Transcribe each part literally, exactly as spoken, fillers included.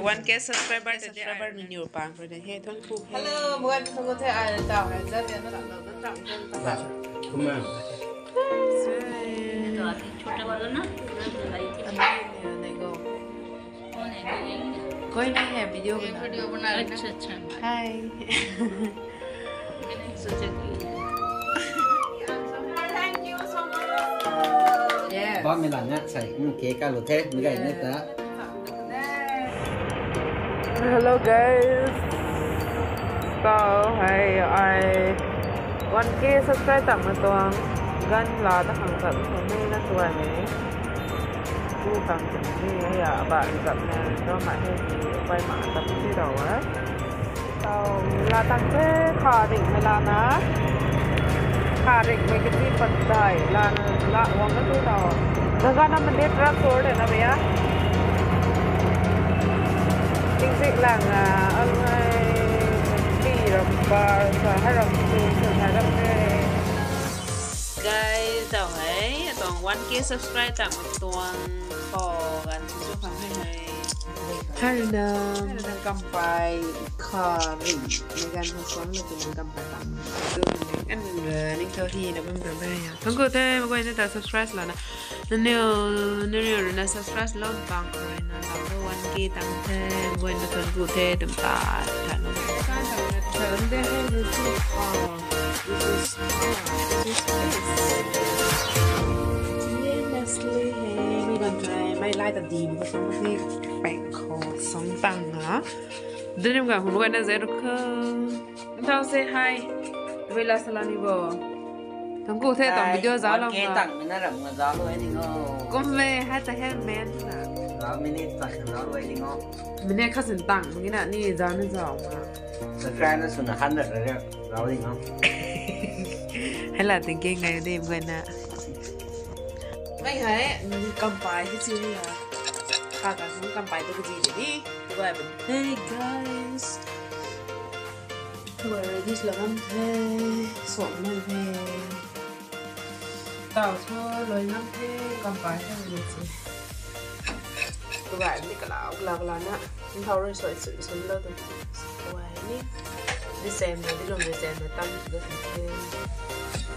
One K subscriber, subscriber menu pang khou de he, thuanc ku. Hello, buan khou the ai ta hai za de na la na ta. Kumna. छोटा वाला ना, नहीं, नहीं, नहीं, नहीं, नहीं, नहीं, नहीं, नहीं, नहीं, कोई नहीं है, वीडियो बना। वीडियो बना रहे ना। अच्छा, अच्छा। हाय। मैंने सोचा कि Thank you so much. Yes. Ba mi la na sai, um, cake ka lu the, mi gai ne ta. Hello guys. So, hi, I one K subscribe tam ma tuang gan la ta khang tam ni na tuan ni. Ku tam ni ya ba tam na do ma he ni pai ma tam ni do wa. Tau la tang the, kha ringmei la na. Kha ringmei kati pat dai la na, la wang na tu tau. Gaga na mande truck sor de na bhaiya. Ting sik lang a, alai pi ram bar sa ha ram tu sa ha ram de. Guys, tau hai, tau one K subscribe tam tuang kho gan su su khang hai hai. Hello. Hello, kampai kha ring. Mei gan hei suan lo tu kampai tam. Tu ni kan ni tho hi na bam tam bai ya. Thank you the, mei guay na ta subscribe la na. Naniw, naniw rui na subscribe lo bang rui na la tu one K tang the, mei guay na thank you the, dum ta, ta no. Kan ta na ta de hai lu tu. Oh, this is, this is this. Ye Nestle hai, mei gan hai, mei lai ta di, mei ko song the, peng kho song tang na. Dun rim gan hum gan na zero kho. Thau say hi. Vei la salani bo. Thank you the, tang video za lo. One K tang mina ram nga za lo ai ding o. Kum me hai ta hai men na. Za minute ta za lo ai ding o. Minute kha sin tang mung na ni za na za ma. Subscribe na suna hundred ra za lo ai ding o. Hai la thinking ngai de mei guay na. Mei hai, kampai hi chi ya. Ka ka sung kampai tu ka ji de ni. Hey guys. Where is Lagan the? Suan man the. Tau cho loi ngam the, kampai the ni si. Tuai ni kalau kalau kalau na. Ni thau rui soi soi soi lo tu. Tuai ni. Di sem na, di lum di sem na tam tu the.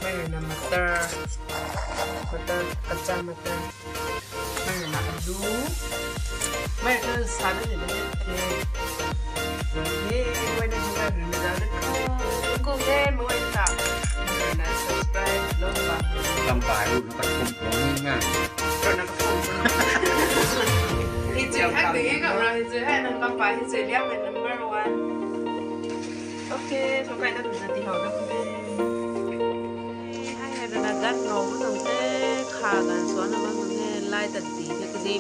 Mei rui na matar. Matar, kacha matar. Mei na alu. Mei tu sa na ni na the. Hey, mei na dukan ni na na ko. Ko ke mei ta. Mei na subscribe lo ba. Kampai lu na kakum ko ni na. Ro na kakum. Hi chu hai de ka ra, hi chu hai na kampai hi chu liang mei number one. Okay, so kai na tu na ti hau na ko. Hai hai na gan lo bu nang te kha gan suan na bam nang te lai ta di te kadi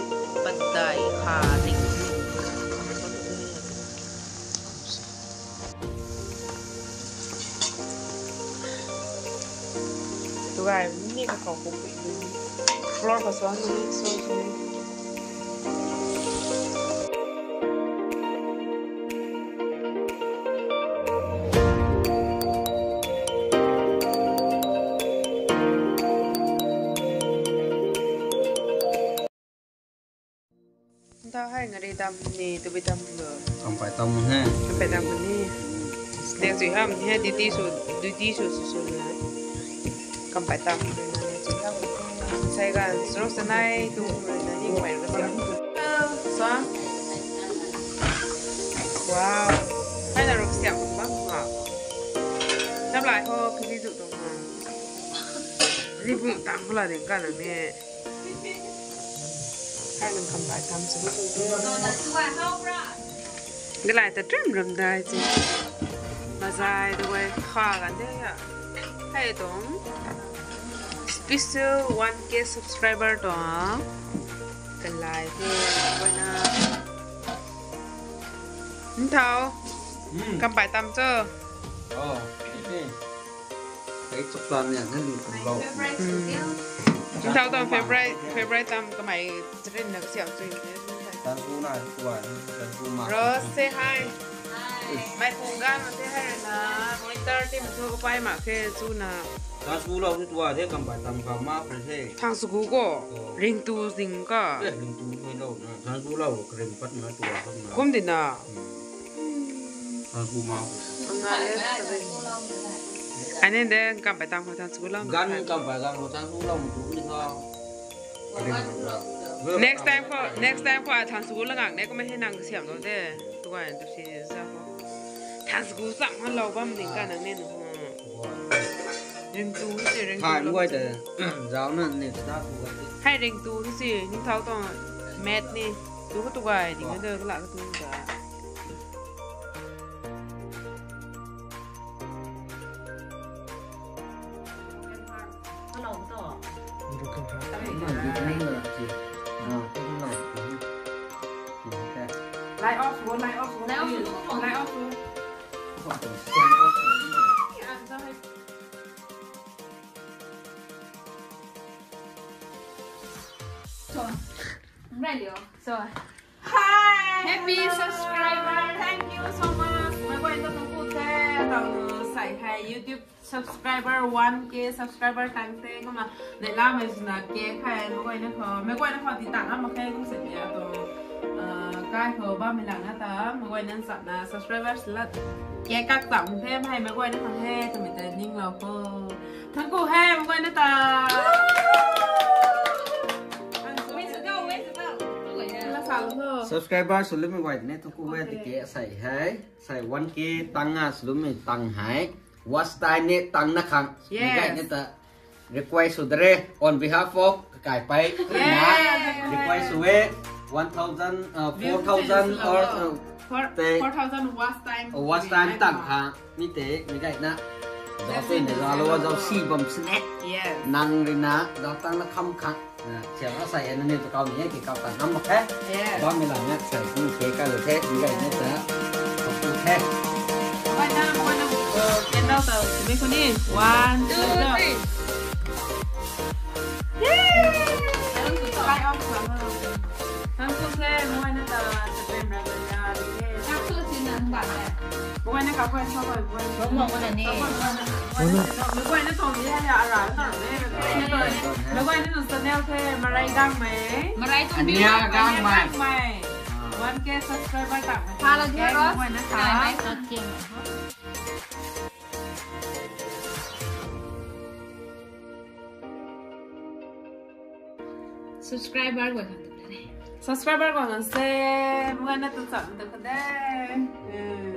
pat dai kha ding. Tu gai ni ka khou pu pi. Flour ka suan na ni so ni. Nta hai ngari tam ni, tu bi tam lo. Kampai tam he. Kampai tam ni. Snack sui ham ni he, duty su, duty su su su na. Kampai tam ni na ni sui ham. Sai gan, sro sanai tu na ni mai ka siam. Sa. Wow. Hai na ruk siam bam ha. Tam lai ho, kiri du dong ha. Ri bu tam bula ding ka na ni. Hai nang kampai tam chu. Galai ta trim ram dai chu. Mazai tu wai kha gan de ya. Hai tong. Special one K subscriber tong. Galai tu wai na. Nthau. Hmm. Kampai tam chu. Oh, okay. Kei chuk tan ni na ni kum lo. Nthau tuang favorite, favorite tam kamei chrin na siam chui. Tan ku na kuan, tan ku ma. Rose, say hi. Hi. Mei pung gan ma say hi na. Winter team thu pai ma khe chu na. Thang sgu lou si tua the, kam bai tam khou ma pre the. Thang sgu ko. Oh. Ringtu zing ka. Eh, ringtu khui lou na. Thang sgu lou krim pat na tua kham na. Kum di na. Hmm. Thang sgu ma. Ane de kam bai tam khou thang sgu lou. Gan kam bai gan khou thang sgu lou tu ni ka. Next time khou, next time khou thang sgu lou ngak ne, kum he nang siam lou de. Tuai tu si sa khou. Thang sgu chang han lou bam ding ka nang ne nu. Ringtu si, ringtu. Hai, lou. Muai de. Zau na ni ta tu ga. Hai ringtu si, ni thau tong met ni. Tu khou tu gay ding de la tu ga. Hello, to. Broken heart. Hello. Light off, go, light off, go, light off, please. Go. Light off, go. Light off, go. I'm sorry. So, right, Leo. So, hi, happy subscriber. Thank you so much. Meic guayna ta thangc ku the, tau nu sei hei YouTube subscriber one K subscriber tang the, kumna neihlamei swna cake hei meic guayna khou, meic guayna khou ti tang a mak khe, kum sei ni atu, ah, kai khou bammei lang na ta, meic guayna nchamna subscribers la cake kak tang the, mei meic guayna khang the twmei ta ninglou khou. Thangc ku he meic guayna ta. Subscriber sw limei guay ni thangc ku he, tiki sei hei, sei one K tang a sw limei tang hei. Watch time ni tang na khang. Yes. Meic guayna ta request sw de re, on behalf of Kakai Pei. Yes. Request sw e, one thousand, uh, four thousand or, uh, four thousand watch time. Watch time tang khang. Mi tei, meic guayna zauc tei na zauc lou, zauc si bam sini. Yes. Nang rui na zauc tang na kham khang. Na, siam a sei e, na ni tu kau ni e, ki kau ta ngam mak khe. Yes. Bammei lang na sei, ni ke ka lou the, meic guayna ta. Khou ku the. Meic guayna, meic guayna, uh, candle ta, simi khou ni. One, two, three. Yay! Light off, light off. Thangc ku the, meic guayna ta, Japan ra ga ya, di the. Thangc ku the, nang ba the. Meic guayna kau guay, kau guay, guay. Meic guayna tuang ni hei ara tang de. Meic guayna tuang channel the Marai Gangmei. Marai tuang Ania Gangmei. One K subscriber tang. Pha la dia Rose. Meic guayna ta. Subscriber guay khang tu na re. Subscriber guay khang se, meic guayna tu cham tu khou de. Hmm.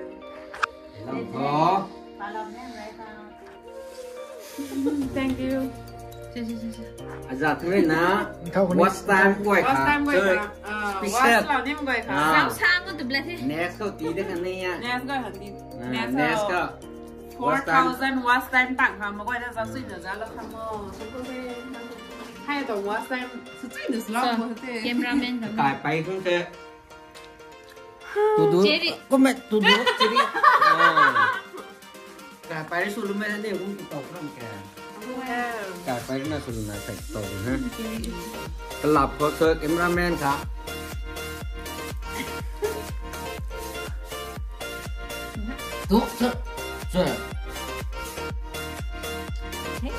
Hello. Hello, ma'am, right now. Thank you. Aza tu na. Watch time guay khang. Watch time guay khang. Ah, special. Watch lou nim guay khang. Ah. Sang sang tu bla the. Next khou ti de kan ni ya. Next guay khang ti. Ah, next khou. Four thousand watch time tang khang, meic guayna zauc sui na zauc lou khang mo. Hai tu watch time sui na zauc lou mo the. Cameraman khang. Kakai Pei khang the. Tu du. Cherry. Kum e, tu du, cherry. Ah. Kakai Pei sw lu mei ni kum tu tau khang ke. Kakai Pei na sw lu na sei tau ha. Kalap khou sw cameraman kha. Tu, tu, tu. Meic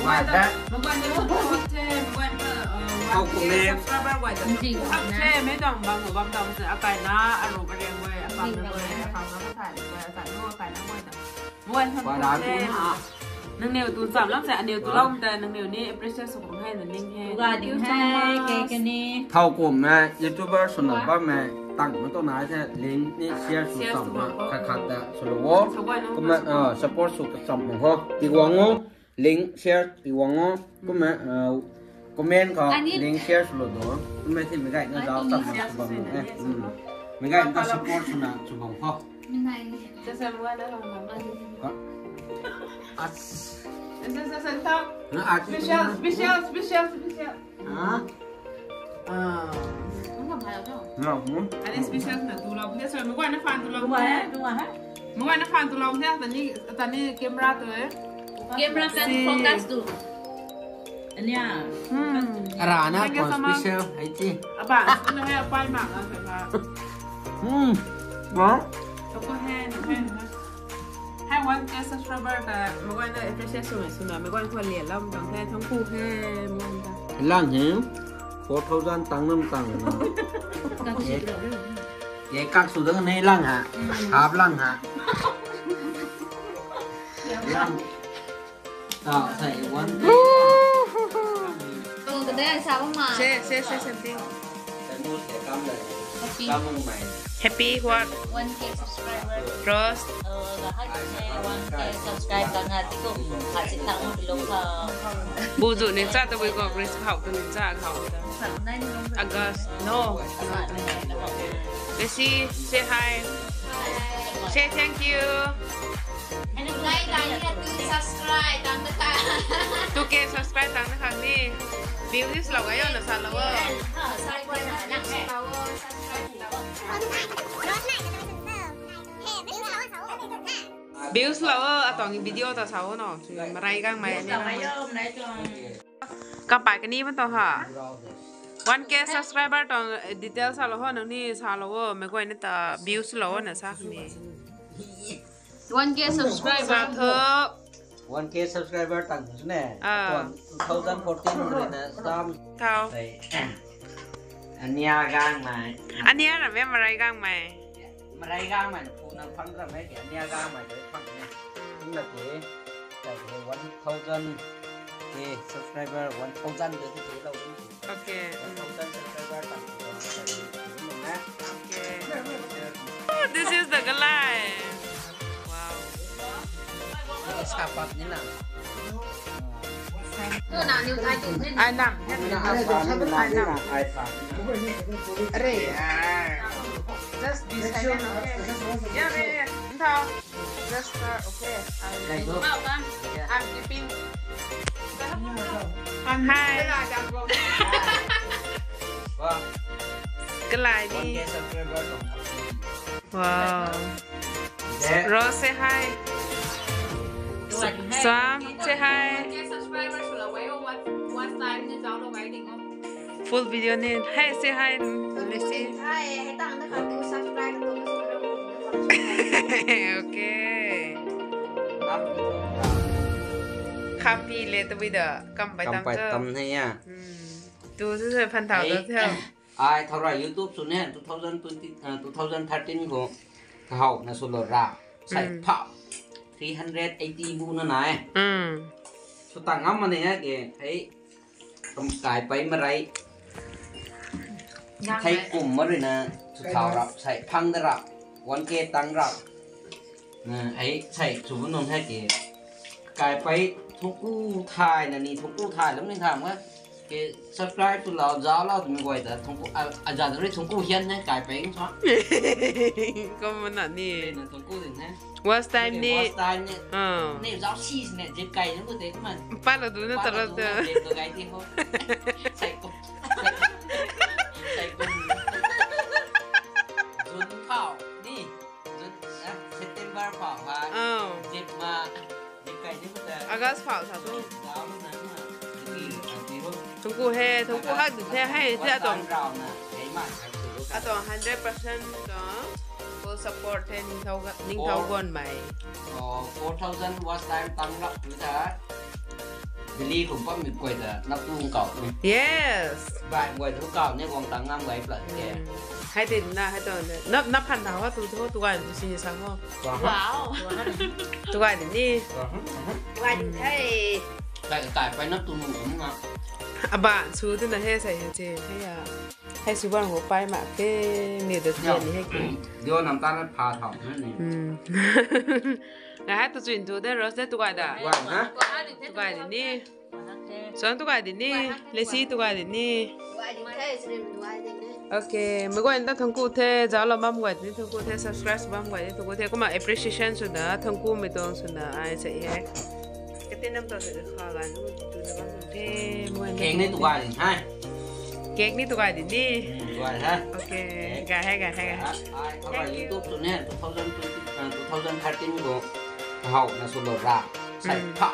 guayna, meic guayna, meic guayna, uh, one K subscriber guay ta. Jing na. Meic tuang bam khou bam tuang se, akai na, aru kariang guay, apam na guay, apam na kathai guay, akai na, akai na guay ta. Meic guayna, nangniw tu cham lam se, aniw tu lou ta, nangniw ni appreciate sw khang hei na ning he. Thank you so much. Thau kum na YouTuber swna bammei tang na tu nai the, link ni share sw cham ma, khat khat ta sw lou o. Kumna, ah, support sw cham ma ho. Ti guang o. Link share ti guang o. Kumna, ah, comment khou link share sw lou do. Kumna the meic guayna zauc cham ma sw bam e. Hmm. Meic guayna support swna sw bam ho. As. Special, special, special, special. Ha? Ah. Ngam hai lo. Ngam, hmm? Ani special na tu lou the, so, meic guayna fan tu lou the. Meic guayna fan tu lou the, tani, tani camera tu e. Camera fan focus tu. Ania. Hmm. Ara na special, hai ti. Aba, special hai apai mak na sa. Hmm. Wow. Thank you so much. Hai one K subscriber ta, mei guayna appreciate swmei swna, mei guayna khou lian lam tang the, thangc ku he, mei guayna ta. Lang he, four thousand tang nam tang na. Ye kak su dang nei lang ha, half lang ha. Lang. Ta, say one. Tung ka de sa ma. Say, say, say something. Happy. Happy what? One K subscriber. Rose. Uh, ga hai ne one K subscriber nga ti ko. Ha si ta mo lo ka. Bu zu ni cha ta bui ko, Grace khau tu ni cha khau ta. August. No. Let's see. Say hi. Say thank you. Hello, guys. Subscribe tang ta. Two K subscribe tang na khang ni. Views lou ga yo na sa lou. Views lou, atuang video ta sa o no. Marai gang mai ni. Kapai kani ban to ha. One K subscriber tang details sa lou ho, nang ni sa lou o, mei guayna ta views lou na sa ni. One K subscriber. Sa tho. One K subscriber tang sune. Ah. Two thousand fourteen rui na stam. Thau. Ania gang mai. Ania na me marai gang mai. Marai gang mai na pu nang phang ram mai ke, ania gang mai de phang ne. Ina ke, kai ke one thousand ke subscriber, one thousand de tu lou. Okay. One thousand subscriber tang. Okay. Oh, this is the galai. Wow. Sapat ni na. Ai nam. Ai nam. Are, ah. Just be silent, okay? Yeah, yeah, yeah. Ntau. Just, uh, okay. I'm, I'm keeping. Hi. Kalai ni. Wow. Rose, say hi. Sam, say hi. Full video ni. Hi, say hi. Let's see. Okay. Kapi le tu video. Kam pai tam cho. Kam pai tam ne ya. Hmm. Tu tu se phan thau tu theo. Ai, thau ra YouTube sw ne, two thousand twenty, uh, two thousand thirteen khou, kahawna sw lou ra, sai phau, three hundred eighty bu na nai. Sw tang ngam ma ne ya ke, hei, kam kai pai marai. Thei kum ma rui na, sw thau ra, sai phang da ra, one K tang ra. Na, ai, sai, sw bu nung hei ke. Kai pai thungku thai na ni, thungku thai lam ni tham ka. Ke subscribe tu lau, zau lau tu mi guay ta, thungku, a, a za rui thungku hian ne, kai pai ng sa. Kum na ni. Rui na thungku ding ne. Watch time ni. Watch time ni. Ah. Ni zau si ne, zip kai ni ku te kuman. Pa lo du na ta lo ta. Zip kai ti ho. Sai kum. Sai kum. June phau ni. June, eh, September phau ha. Oh. Zip ma, zip kai ni ku ta. August phau sa tu. Zau lu na ma. Zip kai ni ho. Thungku he, thungku hak du the, hei, the atuang. Rau na, hei ma, hei tu. Atuang hundred percent ka full support the, ningthau ga, ningthau gon mai. Oh, four thousand watch time tang rap tu ta. Delhi khou pam mi kuay ta, nap tu hung kau ni. Yes. Bai kuay tu kau ni, guang tang ngam guay plat ke. Hmm. Hai te na, hai tu na. Nap, nap phan thau ha tu, tu, tu guay tu si ni sang ho. Wow. Tu guay ni. Tu guay ni the. Kai, kai pai nap tu mu ngam nga. Aban su tu na he sai he che, he ya. Hei sw bam khou pai mak the, mi de the ni hei ki. Dio nam ta na pha thau na ni. Hmm. Nga hai tu chuin tu de, Rose de tu guay da. Guay na? Tu guay di ni. Son tu guay di ni. Lesi tu guay di ni. Okay, mei guay ta thangc ku the, zauc lou bam guay di ni thangc ku the, subscribe bam guay di thangc ku the, kumna appreciation sw da thangc ku mei tuang sw da, ai sa e. Kati nam ta sa kha ga nu tu da bam the, mei guay. Cake ni tu guay di hai. Cake ni tu guay di ni. Hmm, tu guay hai. Okay, ga hai, ga hai, ga hai. Ai, ai, khou ra YouTube tu ni, two thousand twenty, uh, two thousand thirteen khou, hau na sw lou ra. Sai pha.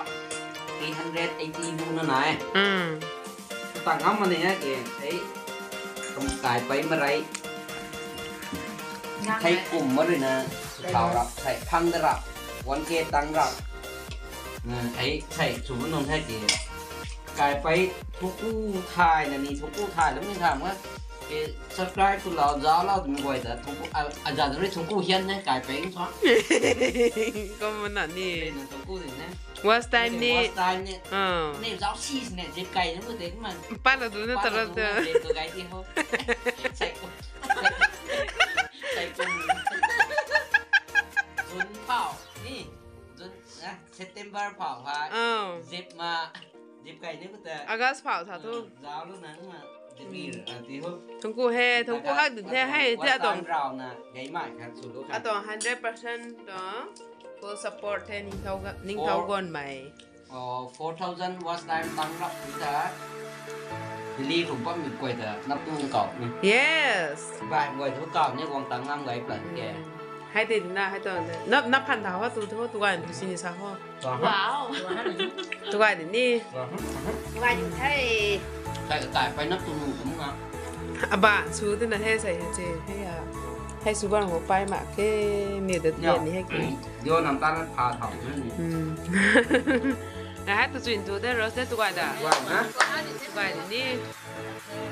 Three hundred eighty bu na nai. Hmm. Tang ngam ma ni ha ke, ei, kum kai pai ma rei. Thei kum ma rui na, sw thau rap, sai phang da rap. One K tang rap. Ai thei chu nung thei ti. Kai pai thuku thai na ni thuku thai lam ni tham ga. Ke subscribe tu lau zau lau tu mi guay ta thuku a a za ri thuku hian ne kai pai so. Kom na ni. Na thuku ni ne. Watch time ni. Watch time ni. Ah. Ni zau si ne zip kai ni ko te man. Pa la du na ta la ta. Zip tu kai ti ho. Sai ko. Sai ko. June phau ni. June, ah, September phau ha. Oh. Zip ma. Zip kai ni ko ta. August phau sa thu. Zau lu nang ma. Zip ni, ah, ti ho. Thungku he, thungku hak din the, hei, the atong. Rau na, gai mai khat su lu khat. Atong hundred percent to. Full support the, ning thau ga, ning thau gon mai. Oh, four thousand watch time tang rap ta. Delhi kum pam mi koi ta, nap tu kau ni. Yes. Bai koi tu kau ni wang tang ngam gai plan ke. Hai te na, hai to. Nap, nap phan thau ho tu, tu, tu gai tu sini sa ho. Wow. Tu gai di ni. Tu gai di the. Kai, kai pai nap tu nu kum nga. Aba, su tu na he sai he che, he ya. Hei su bang ho pai ma ke, mi de tu ni hei ke. Yo nam ta na pha thau ni. Hmm. Na hai tu chuin tu de, Rose de tu gai da. Tu gai na. Tu gai di ni.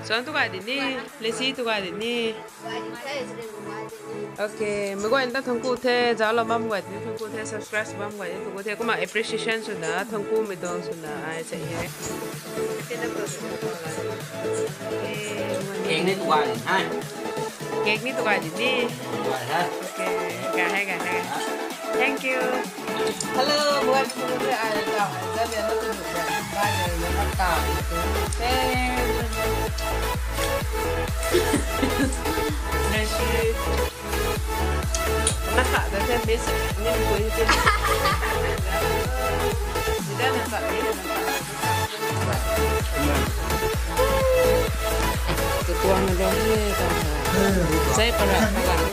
Suan tu gai di ni. Lesi tu gai di ni. Okay, mei guay ta thungku the, zau la mam guay di thungku the, subscribe bam guay di thungku the, kumna appreciation swna, thungku mei tuang swna, ai sa he. Cake ni tu gai di, hai. Cake ni tu gai di ni. Tu gai, hai. Okay, gai hai, gai hai. Thank you. Hello, welcome to the island. Zan ni na tu gai. Bye, bye, bye. Hey. Bless you. Na kha da the miss ni koi the. Ni da na kha ni na kha. Tuang na dong he ta. Sai para para.